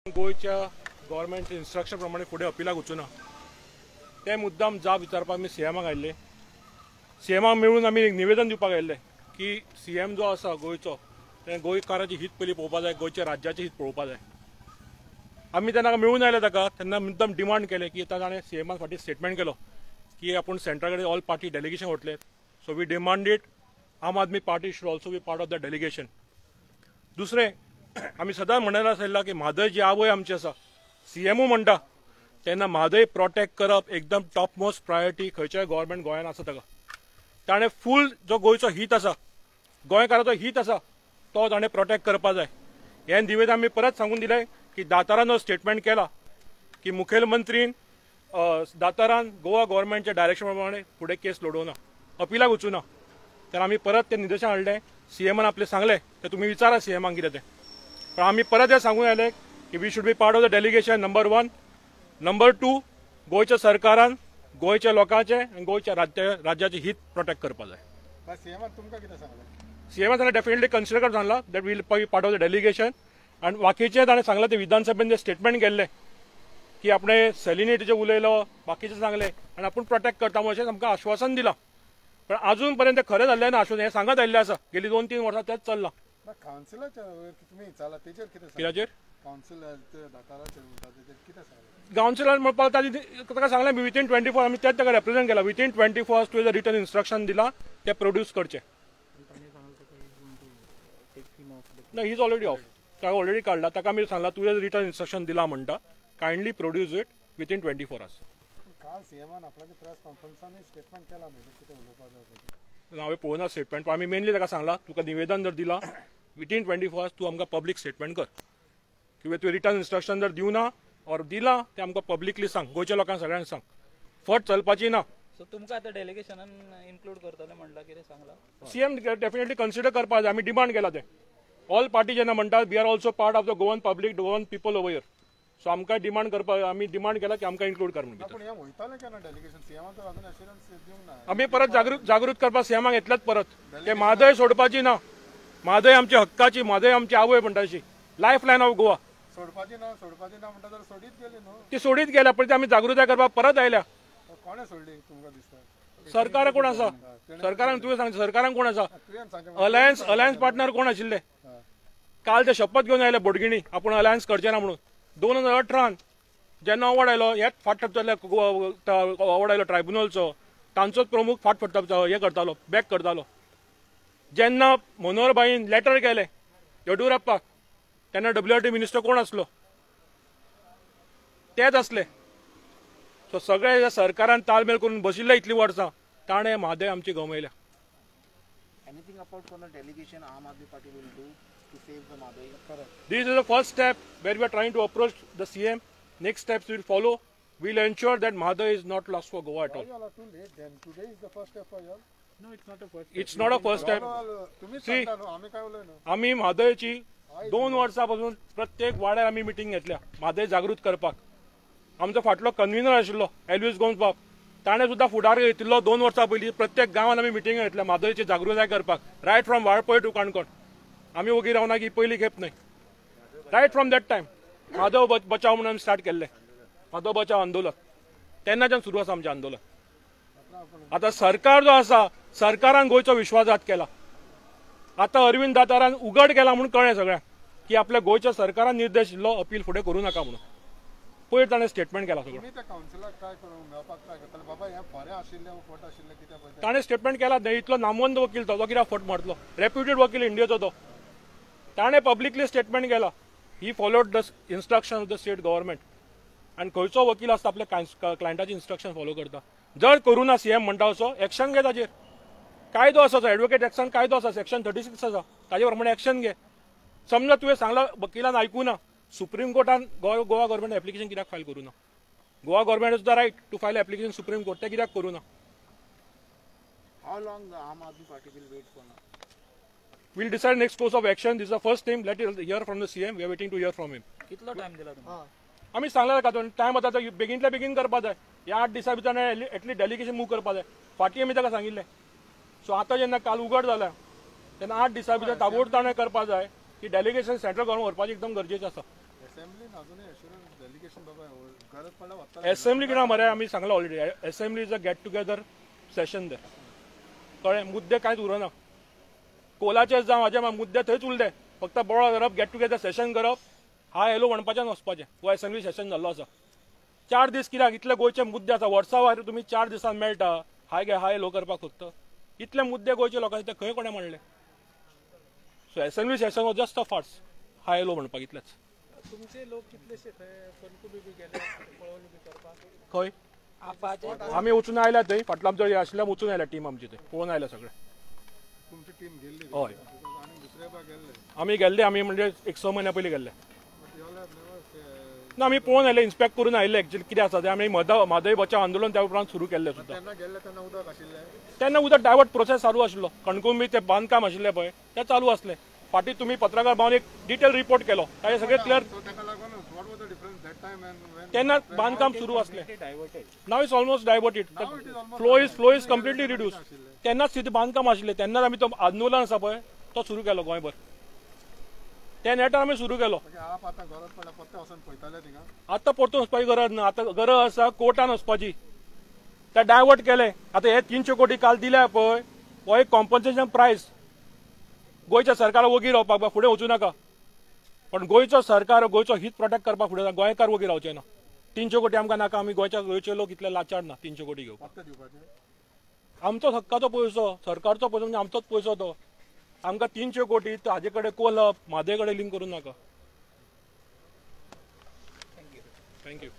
गोंयच्या government instruction प्रमाणे फुडें अपिलाक वचूना ते मुद्दाम जाप विचारपाक आमी सीएमाक आयिल्ले. सीएमाक मेळून आमी एक निवेदन दिवपाक आयिल्ले की सीएम जो आसा गोंयचो ते गोंयकाराचे हित पयलीं पळोवपा जाय, गोंयच्या राज्याचे हित पळोवपा जाय. आमी तेन्ना मेळून आयले ताका तेन्ना मुद्दाम डिमांड केलें की आतां ताणें सीएमान फाटीं स्टेटमेंट केलो की आपूण सेंट्रा कडेन ऑल पार्टी डेलिगेशन वतले. So we demanded Aam Aadmi Party should also be part of the delegation. दुसरें आमी सदांच म्हणत आशिल्ला की म्हादय जी आवय आमची आसा, सीएमओ म्हणटा तेन्ना म्हादय प्रोटेक्ट करप एकदम टॉप मोस्ट प्रायोरिटी खंयच्याय गव्हर्मेंट गोंयान आसा ताका. ताणें फूल जो गोंयचो हित आसा, गोंयकाराचो हित आसा तो ताणें प्रोटेक्ट करपा जाय. हें निवेदन आमी परत सांगून दिलें की दातारान जो स्टेटमेंट केला की मुखेलमंत्रीन दातारान गोवा गव्हर्मेंटच्या डायरेक्शन प्रमाणे फुडें केस लडोवना, अपिलाक वचूना. तर आमी परत ते निदर्शन हाडलें. सीएमान आपलें सांगलें ते तुमी विचारा सीएमाक कितें तें. पण आमी परत हें सांगून आयले की we should be part of the delegation, number one. Number two, गोंयच्या सरकारान गोंयच्या लोकांचें आनी गोंयच्या राज्याचें हित प्रोटेक्ट करपा जाय. सीएमान तुमकां कितें सांगलें? सीएमान सांगलें डेफिनेटली कन्सिडर कर सांगलां that we'll be part of the delegation. आनी बाकीचें ताणें सांगलां ते विधानसभेन जें स्टेटमेंट केल्लें की आपणें सेलिनिटीचें उलयलो, बाकीचें सांगलें आनी आपूण प्रोटेक्ट करता म्हणून अशें आमकां आश्वासन दिलां. पण अजून पर्यंत खरें जाल्लें ना आश्वासन. हें सांगत आयिल्लें आसा, गेली 2-3 वर्सां तेंच चल्लां. कित्याचेर कावन्सिलर म्हणपाक ताका सांगलें विथीन 24 आमी तेच ताका रेप्रेझेंट केला. विथीन 24 आवर्स तुवें रिटर्न इन्स्ट्रक्शन दिलां तें प्रोड्यूस करचें ना. He is already of, ताका ऑलरेडी काडला. ताका आमी सांगलां तुवें रिटर्न इन्स्ट्रक्शन दिलां म्हणटा, kindly produce it within 24 hours. हांवें पळोवना स्टेटमेंट, पण आमी मेनली ताका सांगलां तुका निवेदन जर दिलां विथीन 24 आवर्स तूं आमकां पब्लीक स्टेटमेंट कर, किंवा तुवें रिटर्न इन्स्ट्रक्शन जर दिवना ऑर दिलां तें आमकां पब्लिकली सांग, गोंयच्या लोकांक सगळ्यांक सांग. फट चलपाची ना. सो तुमकां आतां डेलिगेशनान इन्क्लूड करतले म्हणलां, कितें सांगलां? सीएम डेफिनेटली कन्सिडर करपाक जाय. आमी डिमांड केला तें. ऑल पार्टी जेन्ना म्हणटात we are also part of the Goan public, Goan people over here. So आमकां डिमांड करपाक, आमी डिमांड केला की आमकां इन्क्लूड कर म्हणून. आमी परत जागृत करपाक सीएमाक येतलेच परत. ते म्हादय सोडपाची ना, म्हादय आमच्या हक्काची, म्हादय आमची आवय म्हणटा अशी, लायफ लायन ऑफ गोवा. ती सोडीत गेल्या, पण ती आमी जागृताय करपाक परत आयल्या. सरकार कोण आसा? सरकारान तुवें सांग, सरकारान कोण आसा? अलायन्स अलायन्स पार्टनर कोण आशिल्ले? काल ते शपथ घेवन आयले बोडगिणी आपूण अलायन्स करचे ना म्हणून. 2018 जेन्ना अवॉर्ड आयलो, हेच फाट थपताले, अवॉर्ड आयलो ट्रायब्युनलचो, तांचोच प्रमुख फाट फटता हें करतालो, बॅक करतालो. जेन्ना मनोहरभाईन लेटर केलें येडियुरप्पाक तेन्ना डब्ल्यूआरटी मिनिस्टर कोण आसलो? तेच आसले. सो सगळे सरकारान तालमेल करून बशिल्ले इतलीं वर्सां, ताणें म्हादय आमची गमयल्या. Anything apart from the delegation Aam Aadmi Party will do to save the Mhadei? This is the first step where we are trying to approach the CM. Next steps will follow. We'll ensure that Mhadei is not lost for Goa at all. Why you all are too late then? Today is the first step for you all? No, it's not a first step. It's not a first step. See, आमी म्हादयची 2 वर्सां पासून प्रत्येक वाड्यार आमी meeting घेतल्या म्हादय जागृत करपाक. आमचो फाटलो कन्व्हिनर आशिल्लो एल्वीस गोम्स बाब, ताणें सुद्दां फुडार घेतिल्लो 2 वर्सां पयलीं. प्रत्येक गांवांत आमी मिटींग घेतल्या म्हादयची जागृताय करपाक, right from Valpoi to Canacona. आमी ओगी रावना की पयली खेप न्हय. Right from that time Mhadei Bachao म्हणून आमी स्टार्ट केल्लें, म्हादय बचाव आंदोलन तेन्नाच्यान सुरू आसा आमचें आंदोलन. आतां सरकार जो आसा, सरकारान गोंयचो विश्वासघात केला. आतां अरविंद दातारान उगड केला म्हणून कळ्ळें सगळ्यांक की आपल्या गोंयच्या सरकारान निर्देश दिल्लो अपील फुडें करूं नाका म्हणून. पयर ताणें स्टेटमेंट केला सगळं. ताणें स्टेटमेंट केला न्हय, इतलो नामवंत वकील तो कित्याक फट मारतलो? रेप्युटेड वकील इंडियेचो तो. ताणें पब्लिकली स्टेटमेंट केला, he followed the instruction of the state government. आनी खंयचो वकील आसता आपल्या क्लायंटाची इन्स्ट्रक्शन फॉलो करता. जर करूं ना सीएम म्हणटा असो, एक्शन घे ताजेर. कायदो आसा, एडवोकेट एक्शन कायदो आसा, सेक्शन 36 आसा, ताजे प्रमाणे एक्शन घे. समजा तुवें सांगलां वकिलान आयकूं ना, सुप्रीम कोर्टान गोवा गव्हर्मेंट एप्लिकेशन कित्याक फायल करूं ना? Goa government is the right to file application Supreme Court, तें कित्याक करूं ना? How long the Aam Aadmi Party will wait for now? We'll decide next course of action. This is the first thing. Let us hear from the CM. We are waiting to hear from him. कितलो time दिला तुमकां? आमी सांगला ताका time आतां बेगीनतल्या बेगीन करपा जाय. ह्या 8 दिसां भितर एटलीस्ट डेलिगेशन मूव करपा जाय. फाटीं आमी ताका सांगिल्लें. सो आतां जेन्ना काल उगड जाला तेन्ना 8 दिसां भितर ताबडतोब ताणें करपा जाय की डेलिगेशन सेंट्रल गव्हर्मेंट व्हरपाचें एकदम गरजेचें आसा. असेंब्लीन अजूनय एश्युरन्स डेलिगेशन बाबा गरज पडल्यार वतले. एसेंब्ली कितें मरे, आमी सांगला already, assembly is a get together session there. कळ्ळें? मुद्दे कांयच उरना. कोलाचे जावं हाजे मुद्दे थंयच उरले, फक्त बोळो धरप, गेट टुगेदर सेशन करप, हाय हॅलो म्हणपाचें वचपाचें. हो एसेंब्ली सेशन जाल्लो आसा. 4 दीस कित्याक? इतले गोंयचे मुद्दे आसा. वर्सा वयर तुमी 4 दिसान मेळटा हाय गे हाय हॅलो करपाक फक्त. इतले मुद्दे गोंयचे लोकांचे ते खंय कोणें म्हणले? So assembly session was just a farce, hi hello म्हणपाक इतलेच. तुमचे लोक कितलेशे थंय कणकुली बी गेले पळोवणी बी करपाक? खंय आमी वचून आयल्या थंय, फाटलो आमचो आशिल्ल्या वचून आयल्या टीम आमची, थंय पळोवन आयल्या सगळे. तुमची टीम गेल्ली? हय. आनी दुसरे बा गेल्ले? आमी गेल्ले, आमी म्हणजे एक 6 म्हयन्या पयलीं गेल्ले. But you all have never ना, आमी पळोवन आयले, इन्स्पेक्ट करून आयले एक्चुअली कितें आसा तें. आमी म्हादय बचाव आंदोलन त्या उपरांत सुरू केल्लें सुद्दां. तेन्ना गेल्ले तेन्ना उदक आशिल्लें? तेन्ना उदक डायवर्ट प्रोसेस चालू आशिल्लो. कणकुंबी ते बांदकाम आशिल्लें पळय तें चालू आसलें. फाटीं तुमी पत्रकार भावन एक डिटेल रिपोर्ट केलो, ताजें सगळें क्लियर. सो ताका लागून what was the difference that time and when? तेन्ना बांदकाम सुरू आसलें. Now is almost diverted, flow is completely reduce. तेन्नाच तिथे बांदकाम आशिल्लें, तेन्नाच आमी तो आंदोलन आसा पळय तो सुरू केलो गोंयभर, त्या नेटार आमी सुरू केलो. मागीर आप आतां गरज पडल्यार परते वचून पळयतले थिंगा? आतां परतून वचपाची गरज ना, आतां गरज आसा कोर्टान वचपाची. ते डायवर्ट केले. आतां हे 300 कोटी काल दिल्या पळय, हो एक कॉम्पन्सेशन प्रायस. गोंयच्या सरकारा वोगी रावपाक बा, फुडें वचूं नाका. पण गोंयचो सरकार गोंयचो हित प्रोटेक्ट करपाक फुडें, गोंयकार वोगी रावचे ना. 300 कोटी आमकां नाका, आमी गोंयचे लोक इतले लाचार ना 300 कोटी घेवपाक. परते दिवपाचे? आमचोच हक्काचो पयसो, सरकारचो पयसो म्हणजे आमचोच पयसो तो. आमकां 300 कोटी हाजे कडेन कोलप म्हादय कडेन लिंक करूं नाका. Thank you.